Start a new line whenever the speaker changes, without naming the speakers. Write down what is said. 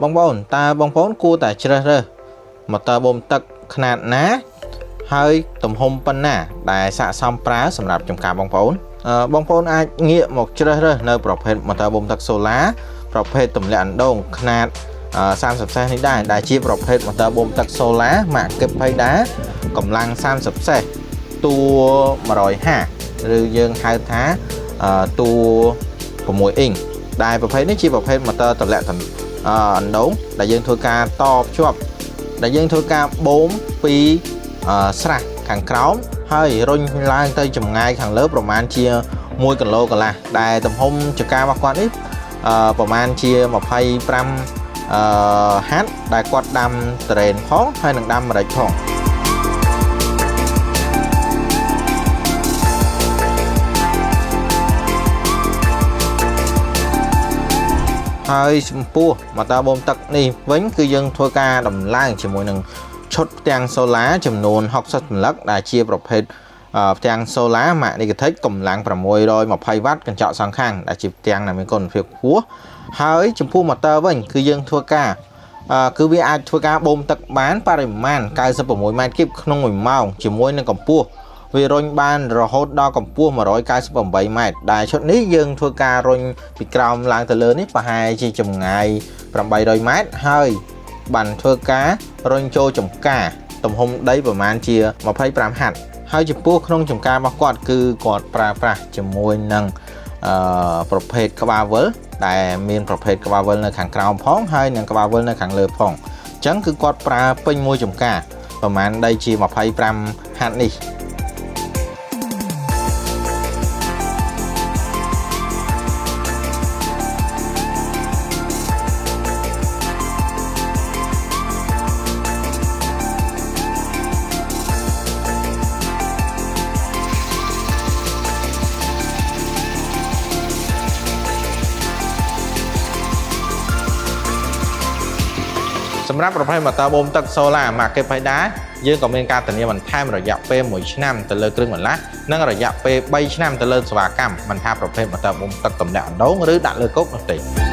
បងប្អូនតើបងប្អូនគួរតែជ្រើសរើសម៉ូទ័របូមទឹកខ្នាតណាហើយទំហំប៉ុណ្ណាដែលស័ក្តិសមប្រើសម្រាប់ចំការបងប្អូនបងប្អូនអាចងាកមកជ្រើសរើសនៅប្រភេទម៉ូទ័របូមទឹកសូឡាប្រភេទទម្លាក់អណ្ដូងខ្នាត30សេសនេះដែរដែលជាប្រភេទម៉ូទ័របូមទឹកសូឡាម៉ាកគិបភៃដាកម្លាំង30សេសតួ150ឬយើងហៅថាតួ6អ៊ីងដែលប្រភេទនេះជាប្រភេទម៉ូទ័រទម្លាក់អណ្ដូងដែលយើងធ្វើការតភ្ជាប់ដែលយើងធ្វើការបូមពីស្រះខាងក្រោមហើយរុញឡើងទៅចម្ងាយខាងលើប្រមាណជា1គីឡូកន្លះដែលទំហំចការរបស់គាត់នេះប្រមាណជា25ហាត់ដែលគាត់ដាំត្រេនផងហើយនឹងដាំម្រេចផងហើយចំពោះម៉ូទ័របូមទឹកនេះវិញគឺយើងធ្វើការដំឡើងជាមួយនឹងឈុតផ្ទាំងសូឡាចំនួន60សន្លឹកដែលជាប្រភេទផ្ទាំងសូឡាម៉ាកនីកថិចកម្លាំង620វ៉ាត់កញ្ចក់សងខាងដែលជាផ្ទាំងដែលមានគុណភាពខ្ពស់ហើយចំពោះម៉ូទ័រវិញគឺយើងធ្វើការគឺវាអាចធ្វើការបូមទឹកបានបរិមាណ96ម៉ែត្រគីបក្នុង1ម៉ោងជាមួយនឹងកម្ពស់វារុញបានរហូតដល់កម្ពស់198ម៉ែត្រដែលឈុតនេះយើងធ្វើការរុញពីក្រោមឡើងទៅលើនេះប្រហែលជាចម្ងាយ800ម៉ែត្រហើយបានធ្វើការរុញចូលចំការទំហំដីប្រមាណជា25ហាត់ហើយចំពោះក្នុងចំការរបស់គាត់គឺគាត់ប្រើប្រាស់ជាមួយនឹងប្រភេទក្បាលវិលដែលមានប្រភេទក្បាលវិលនៅខាងក្រោមផងហើយនិងក្បាលវិលនៅខាងលើផងអញ្ចឹងគឺគាត់ប្រើពេញមួយចំការប្រមាណដីជា25ហាត់នេះសម្រាប់ប្រភេទម៉ូទ័របូមទឹកសូឡាម៉ាកេផៃដាយើងក៏មានការធានាបន្ថែមរយៈពេល1ឆ្នាំទៅលើគ្រឿងបន្លាស់និងរយៈពេល3ឆ្នាំទៅលើសេវាកម្មមិនថាប្រភេទម៉ូទ័របូមទឹកទម្លាក់អណ្ដូងឬដាក់លើគោកនោះទេ